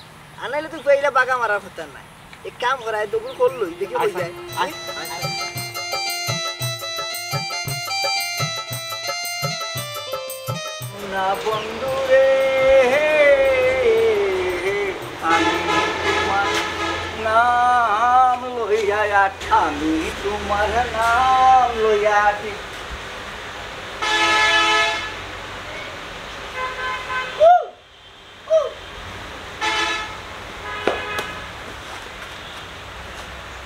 আনাইলে তো কইলা বাগা মারার কথা নাই। এক কাম করা, এই দগুর কল লই, দেখি কই যায়। আয়, আয়, আয়। না বন্ধু রে, আমি তোমার নাম লইয়া আট-, আমি তোমার নাম লইয়া আটি।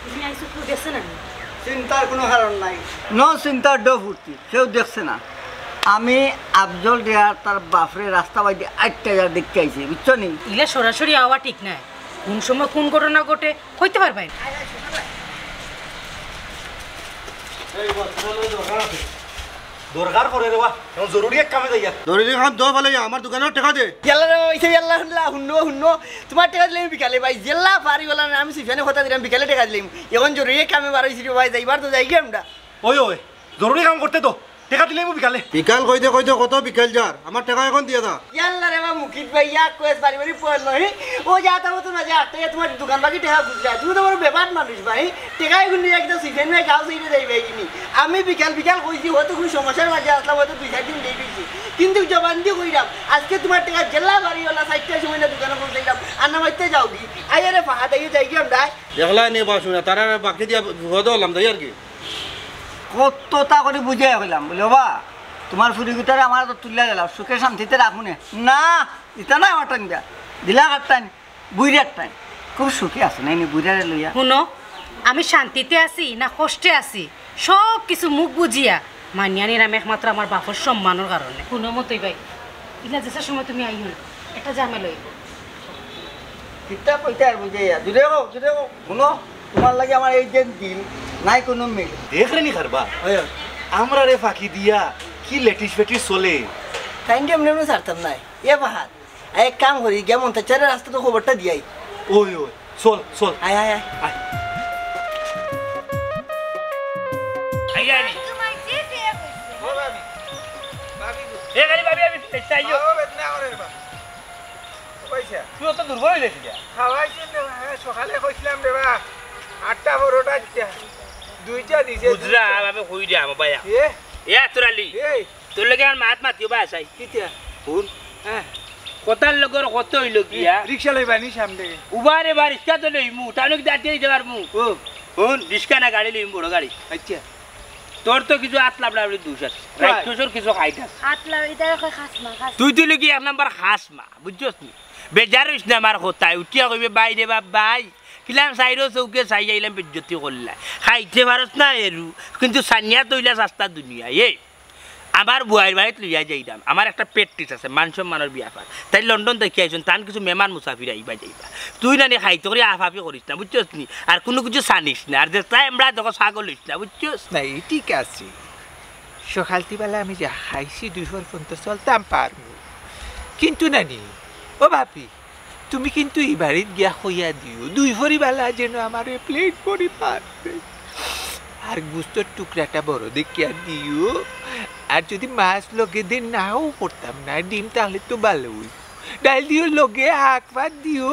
তুমি আইছো, কেউ দেখছে না নি? চিন্তার কোনো কারণ নাই। No চিন্তার ডো ফুর্তি, কেউ দেখছে না। আমি আফজল রে আর তার বাফরে রাস্তা বাইদি আটটা যা দেখতে আইছি, বুঝছো নি? ইলা সরাসরি আওয়া ঠিক নায়, কোন সময় কোন ঘটনা ঘটে কইতে পারবায় না। এই বস, তোমার লগে দরকার আছে। দরকার পড়ে রে বা, এখন জরুরি এক কামে যাইয়া। জরুরি কাম তো ভালাই, আমার দোকানো টেকা দে। ইয়াল্লা রে বা, অইছে ইয়াল্লা, হুনলা, হুনো, হুনো। তোমার টেকা দিলে আমি বিকালে ভাই, যেলা পারি ওলা না, আমি সুফিয়ানে কথা দিলাম, বিকালে টেকা দিলাম। এখন জরুরি এক কামে বার অইছি রে ভাই, যাইবার তো যাইগি আমরা। ওই, ওই, জরুরি কাম করতে তো, টেকা দিলে আমি বিকালে। বিকাল কইতে কইতে কত বিকাল যার, আমার টেকা এখন দিয়া দা। ইয়াল্লা রে বা মুকিত ভাই, ইয়া কয়েস বাড়ি বাড়ি পড়ল, হি? ও যা তা মতো না যা, আটটা তোমার দোকান বাকি টেকা খুঁজলা। তুমি তো বড় বেবাদ মানুষ ভাই। টেকা এগুন নিয়া একটা সিফেন ভাই গাও সাইডে যাইবে কিনি। আমি বিকাল বিকাল কইছি, হয়তো কোনো সমস্যার মাঝে আসলাম, হয়তো দুই চার দিন দেরি অইছে। কিন্তু জবান দি কইরাম, আজকে তোমার টেকা যেলা বাড়ি ওলা চারটার সময় না দোকানো পৌঁছাইলাম, আন্না মারতে যাওগি। আইয়া রে ফাহাদ আইয়া যাইগি আমরা। দেখলা নি বা শুনা, তারা বাকি দিয়া বিপদ হলাম, তাই আর কি। কততা করি বুঝাইয়া কইলাম, বুলে, "ওবা, তোমার ফুরিগুতারে আমার আতো তুলিয়া দিলাও, সুখে শান্তিতে রাখমুনে।" না, ইতা নায় আমার টাইম দিয়া। দিলা কার টাইম, বুইরার টাইম। খুব সুখে আছে, নাই নি বুইরারে লইয়া। হুনো, আমি শান্তিতে আছি না কষ্টে আছি, সব কিছু মুখ বুঝিয়া মানিয়া নিরাম একমাত্র আমার বাপর সম্মানর কারণে। হুনো মতই ভাই, ইলা যেসা সময় তুমি আইও না, একটা ঝামেলা অইব। কিতা কইতে আর বুঝাইয়া? জুরে কও, জুরে কও। হুনো, তোমার লাগি আমার এই যে দিল, নাই কোনো মিল। দেখরে নি খারবা? ওই, ওই। আমরা রে ফাঁকি দিয়া কি লেটিস ফেটিস চলে। তাইন এমনি এমনি ছাড়তাম নাই। এ ফাহাদ, এক কাম করি, গিয়া মন্তাজ চাচারে রাস্তা তো খবরটা দিয়াই। ওই, ওই, চল, চল। আয়, আয়, আয়। আয়। আয়, আয়। এ, খালি ভাবি, আমি পেটটা আইও। বাবা, বেদনা করে রে বাবা। ও পয়সা। তুই অত দুর্বল হয়ে গেছিস কেন? খাওয়াইছেন রে বাবা, সকালে কইছিলাম রে বাবা, আটটা পরোটা দিতে, দুইটা দিছে, বুঝরা, দুইটা। আমি কই দে, আমার ভাইয়া। এ? এ, আতর আলী। এই। তোর লগে আর মাত মাতিও বা আসাই। কিতা? হুন। হ্যাঁ। কথার লগর কত হইল গিয়া? রিক্সা লইবা নি সামনে? উবারে বা রিক্সা তো লইমু, তাহলে কি দাঁড়িয়ে দিতে পারমু? ও। হুন, রিক্সা না গাড়ি লইমু, বড় গাড়ি। আচ্ছা। তোর তো কিছু আত লাবড়া লাবড়ি দুষ আছে। কয়? রাক্ষসর কিছু খাইট আছে। আত লাবড়ি, ইতারে কয় খাসমা, খাসমা। তুই তো লুকি এক নাম্বার খাসমা, বুঝছস নি? বেজার হইস না আমার কথায়, উঠিয়া কইবে, "ভাই রে বাপ, ভাই, কিলাম সাইরো চৌকে চাই আইলাম, বেজ্জতি করলা। খাইতে পারস না এরু, কিন্তু সানিয়া তৈলা সাস্তা দুনিয়া।" এই, আমার বুয়াইর বাড়িত লইয়া যাইরাম, আমার একটা প্র্যাকটিস আছে, মান সম্মানর ব্যাপার। তাই লন্ডন দেখি আইছন, তান কিছু মেহমান মুসাফির আইবা যাইবা। তুই নানি খাইতে করি আফাফি করিস না, বুঝছস নি? আর কোনো কিছু সানিস না, আর যে তাই আমরা দেখো ছাগল হইস না, বুঝছস? না, এই ঠিক আছে। সকালতি বেলা আমি যা খাইছি, দুই পর পর্যন্ত চলতাম পারমু। কিন্তু নানি, ও ভাবি, তুমি কিন্তু ই বাড়িত গিয়া কইয়া দিও, দুই ভরি বালা যেন আমারে প্লেট ভরি ভাত দেয়। আর গুস্তর টুকরাটা বড় দেখিয়া দিও। আর যদি মাছ লগে দে, নাও করতাম না, ডিম তাইলে তো ভালা অইবো। ডাইল দিও লগে, আখ ভাত দিও,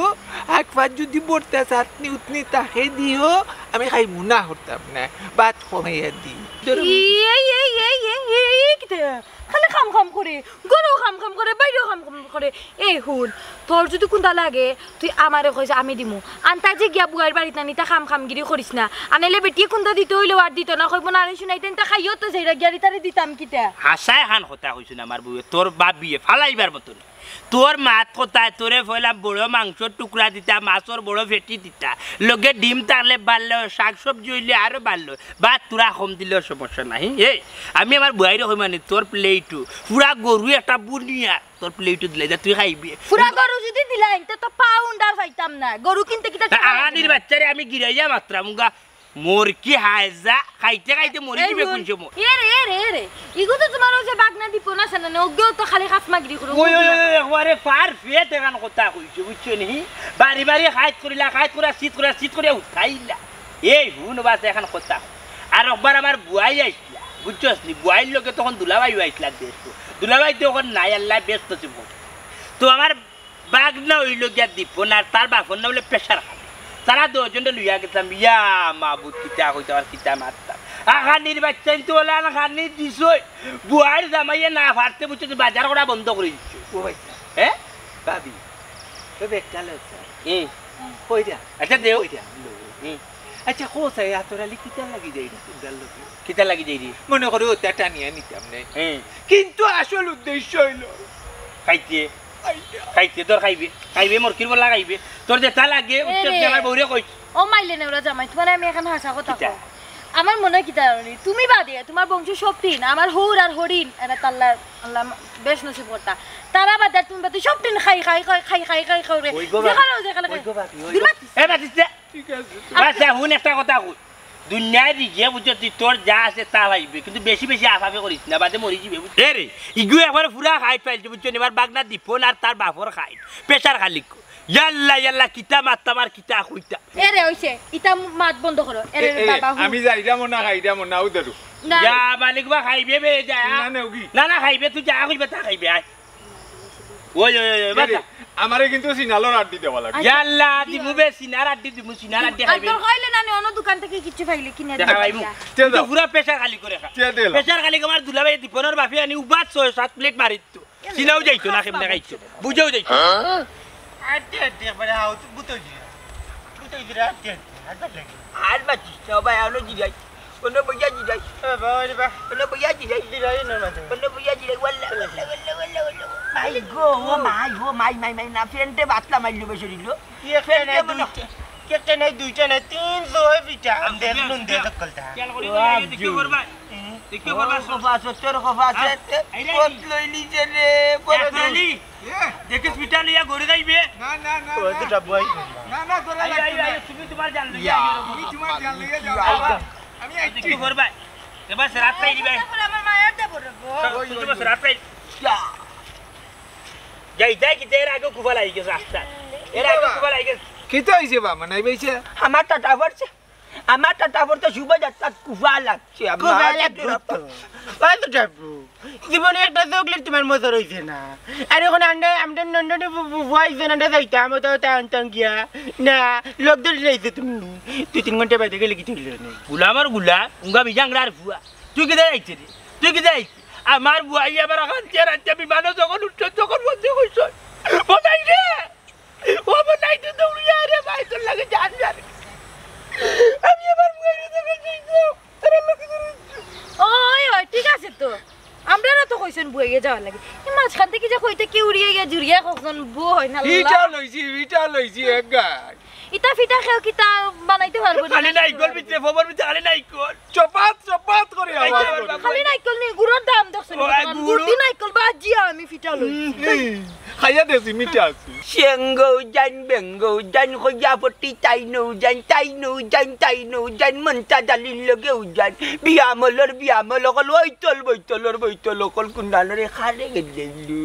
আখ ভাত যদি ভর্তা চাটনি উটনি থাকে দিও, আমি খাইমু, না করতাম না, ভাত কমাইয়া দিও। ধরো। এই, এই, এই, এই, এই, এই, কিতা? খালি খাম খাম করে, ঘরো খাম খাম করে, বাইরেও খাম খাম করে। এই হুন, তোর যদি কুন্তা লাগে, তুই আমারে কইস, আমি দিমু। আন্তাজে গিয়া বুয়াইর বাড়িত নানি তা খাম খামগিরি করিস না। আনাইলে বেটিয়ে কুন্তা দিতে অইলেও আর দিত না, কইবো না রে শুনাইতে, তা খাইও তো যাইরা গিয়া, ইতারে দিতাম কিতা? হাছা এখান কথা কইছইন আমার বউয়ে, তোর বাবিয়ে ফালাইবার মতো না। তোর মাত কথায় তোরে কইলাম বড় মাংসর টুকরা দিতা, মাছর বড় ফেটি দিতা, লগে ডিম থাকলে ভালা, শাক সবজি অইলে আরো ভালা, ভাত থুড়া কম দিলেও সমস্যা নাই। এই, আমি আমার বুয়াইরে কইমু নি, তোর প্লেটও পুরা গরু একটা বুনিয়া তোর প্লেটও দিলাই যা, তুই খাইবে। পুরা গরু যদি দিলাইন, তে তো পাউন্ড আর পাইতাম না। গরু কিনতে কিতা টাকা লাগে আহানির না? বাচ্চারে আমি গিরাইয়া মাতরাম গা, মরকি হায়জা, খাইতে খাইতে মরি এই যিবে হুন। কোন সময়। এ রে, এ রে, এ রে। ইগু তো তুমার অউ যে বাগনা দিপন আছে না, অগুও তো খালি খাসমাগিরি করে, ওই, ওই, ওই, ওই, একবারে পারফেক্ট এখান কথা কইছে, বুঝছো নি? বাড়ি বাড়ি খাইত করিলা, খাইত করিয়া, শীত করিয়া, শীত করিয়া উঠাইলা। এই হুন বাস এখান কথা। আর একবার আমার বুয়াই আইছলা, বুঝছস নি? বুয়াইর লগে তখন দুলাভাইও আইছলা দেশ। দুলাভাই তো অখন নাই, আল্লায় বেহেস্ত নসিব করছে। তো আমার বাগনা অইলো গিয়া দিপন আর তার বাপর নাম অইলো পেশার খালি। তারা দুইজনরে লইয়া গেছলাম, ইয়া মাবুদ, কিতা কইতাম আর কিতা মাততাম। আহানির বাচ্চাইন তো অলান খানি দিছই, বুয়াইর জামাইয়ে না পারতে বুঝছো যে বাজার করা বন্ধ করি দিছে। ও ভাই সাহেব। হ্যাঁ? ভাবি, তো ব্যাগটা লও স্যার। হুম। কই দিয়া? আচ্ছা, দেও। কই দিয়া? লো। হুম। আচ্ছা, কও স্যার, আতর আলী কিতা লাগি যাইরি তোমরার লগে? কিতা লাগি যাইরি? মনে করো ওটা টানিয়া নিতাম নে। হুম। কিন্তু আসল উদ্দেশ্য অইলো খাইতে। খাইতে। খাইতে, তোর খাইবে। খাইবে, মরকির বলা খাইবে। তোর যেটা লাগে, এ উত্তর রে। তুই আমার বউরে কইস। ও মাইলে নেওরা জামাই, তুমারে আমি এখান হাছা কথা কিতা? কই। আমার মনে হয় কিতা জানো নি? তুমি বাদে, তুমার বংশ সব তিন, আমার হউর আর হরিণ, এরা তাল্লা, আল্লাহ বেহেস্ত নসিব করতা। তারা বাদে আর তুমি বাদে সব তিন খাই, খাই, খাই, খাই, খাই, খাই, খাই রে। ওই গো বাবা। যেখানে, যেখানে ওই খাই। গো বাবা, ওই দূর গো। বাদ। এ বাদ দিস নে। ঠিক আছে। বাচ্চা, হুন একটা কথা কই। দুনিয়ার রিজিকে বুঝছস তুই, তোর যা আছে তা পাইবে, কিন্তু বেশি বেশি আফাফে করিস না, বাদে মরি যিবে, বুঝছস? এ রে, ইগু একবারে পুরা খাইট পাইলছে, বুঝছস নি? এবার বাগনা দিপন আর তার বাপর খাইট, পেশার খালি কো। ইয়াল্লা, ইয়াল্লা, কিতা মাততাম আর কিতা কইতাম। এ রে, অইছে, ইতা মাত বন্ধ করো। এ রে, এ, এ, বাবা, হুন। আমি যাইরাম না, খাইরাম না, উদারু। না। যা, মালিক বা খাইবে বে, যা। না, না, ওগি। না, না, খাইবে, তুই যা কইবে তা খাইবে, আয়। ওই, ওই, ওই, ওই, এ রে, বাচ্চা। আমারে কিন্তু সিনালর আড্ডি দেওয়া লাগে। ইয়াল্লা, দিমু বে, সিনার আড্ডি দিমু, সিনার আড্ডি আর খাইবে। তোর কইলে না নি, অন্য দোকান থাকি কিচ্ছু পাইলে কিনে দেখা দিবা। খাইমু। তে তুই তো দাও। পুরা পেশার খালি করে খা। তে দে লো। পেশার খালি আমার দুলাভাই দিপনর বাপে আনি উবাত ছয় সাত প্লেট মারিত তো। সিনাও যাইতো না, কেমনে খাইতো? বুঝাও যাইতো। আড্ডি, আড্ডি, একবারে আও, তুই বুঝাও যাইতো। বুঝাও যাইতো, আড্ডি, আড্ডি, আড্ডি লাগে। আর মাতিস না ভাই, আনো জিরাই। অনো বইয়া জিরাই। এ বাবা রে বাবা। অনো বইয়া জিরাই। জিরাই না মাঝে। অনো বইয়া জিরাই। ওয়াল্লা, ওয়াল্লা, ওয়াল্লা, ওয়াল্লা, ওয়াল্লা। মাই গো, ও মাই, ও মাই, মাই, মাই, না, ফেন্টে বাতলা মারলো বে শরীর। একটা নাই, দুইটা, একটা নাই, দুইটা নাই, তিন জয় পিঠা। আন্দের নুন দে সকলটা। খেয়াল করি, ও, এই যে দেখতে আব্জু। করবা। হুম। দেখতে করবা। ও, কফা আছে, তোর কফা আছে। হ্যাঁ? এই রে। কত লইলি যে রে, কত এক লইলি। এ, দেখিস পিঠা লইয়া ঘরে যাইবে। না, না, না, ও, না। দুটা বই। না, না, ঘরে আইও, লাগবে আইও, না। আইও, তুমি তোমার জান লইয়া ইয়া। আইও। তুমি তোমার জান লইয়া যাও। আইও। বাবা, আমি আইছি। দেখতে করবা। এবার সে রাত খাই দিবে। তারপরে আমার মায়ের দেবো রে গো। তুমি তোমার সে রাত খাই। ইয়া। যাই, যাই, কিতা এর আগে কুফা লাগি গেছে রাস্তায়। এর আগে কুফা লাগি গেছে। কিতা অইছে বাবা, নাই পাইছে? আমার টাটা পড়ছে। আমার টাটা পড়তে শুভ যাত্রাত কুফা লাগছে। আমার কুফা লাগছে তো। ওই তো যাবো। জীবনে একটা চকলেট তোমার মতো রইছে না। আর এখন আমরা, আমরা নন্দনে বু-, বু-, বুয়াইছে না, আমরা যাইতাম, ওটা, ওটা আনতাম গিয়া। না, লোক ধরে রইছে তুমি। দুই তিন ঘন্টা বাদে গেলে কি তুললে না? গুলামর গুলা, উঙ্গা বিজাংরার ফুয়া। তুই কিতা যাইতে রে? তুই কিতা যাইতে? আমার বুয়াই আবার অখান চেয়ার আনতে বিমানও যখন উঠছে, তখন বলতে কইছে, "ও নাই রে, ও নাই তো দৌড়িয়া রে ভাই, তোর লাগে জান জান।" আমি আমার বুয়াইরে যখন চাইছি, তারা লোকে ধরে ওই, ওই, ঠিক আছে তো। আমরারও তো কইছইন বুয়াইয়ে যাওয়ার লাগি। এই মাঝখান থাকি যে কইতে কি উড়িয়ে গিয়া জুড়িয়া কখন বউ হয় না, আল্লাহ। ইটা লইছি, ইটা লইছি, এক গাই। ইটা ফিটা খেও কিতা বানাইতে পারবো না। খালি নাইকল ভিতরে, ফবর ভিতরে খালি নাইকল। চপাত, চপাত করে আওয়াজ করে। খালি নাইকল নি, গুড়র দাম দেখছো নি? ও, ভাই, বর্তমান গুড়। গুড় দি নাইকল বাজিয়া আমি ফিটা লইছি। হুম, হুম। খাইয়া দেছি, মিঠা আছে। সেঙ্গো জান, বেঙ্গো জান, কইয়া পটি তাই নৌ জান, তাই নৌ জান, তাই নৌ জান, মন্তা জালির লগেও জান। বিয়ামলর, বিয়ামল অকল, ওই তল, বই তলর, বই তল অকল, কুন্ডালরে খারে গেলু।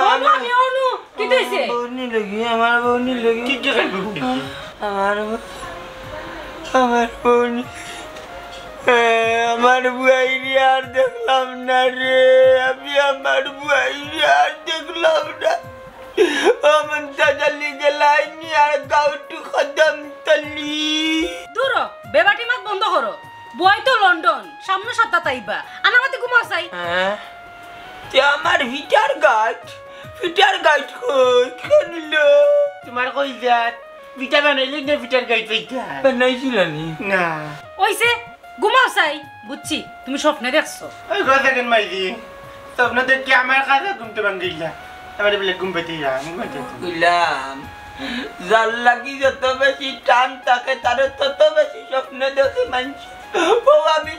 কি কি খাইব? আমার ব- আমার বোন, আমার বুয়াইরে আর দেখলাম না রে। আমি আমার বুয়াইরে আর দেখলাম না। ও মন্তাজ আলী গেলাইনি আর গাউটু কদম তলি। দূর হ, বেবাটি মাত বন্ধ করো। বই তো লন্ডন, সামনে সপ্তাহ তাইবা। আনামাতে ঘুমাও চাই। হ্যাঁ? তে আমার ফিটার গাইট, ফিটার গাইট কই? কেন নিল? তোমার কই যাত? পিঠা বানাইলে না পিঠার গাইট পাইতা? বানাইছিল নি? না। ওইছে, ঘুমাও চাই। বুঝছি, তুমি স্বপ্নে দেখছো। ওই কথা কেন মাইজি? স্বপ্ন দেখি আমার কাছে ঘুমতে ভাঙ্গিলা। আমার বলে ঘুম পেতে যা, আমি ঘুম পেতে। বুঝলাম। যার লাগি যত বেশি টান থাকে, তারে তত বেশি স্বপ্নে দেখে মানুষ। ও আমি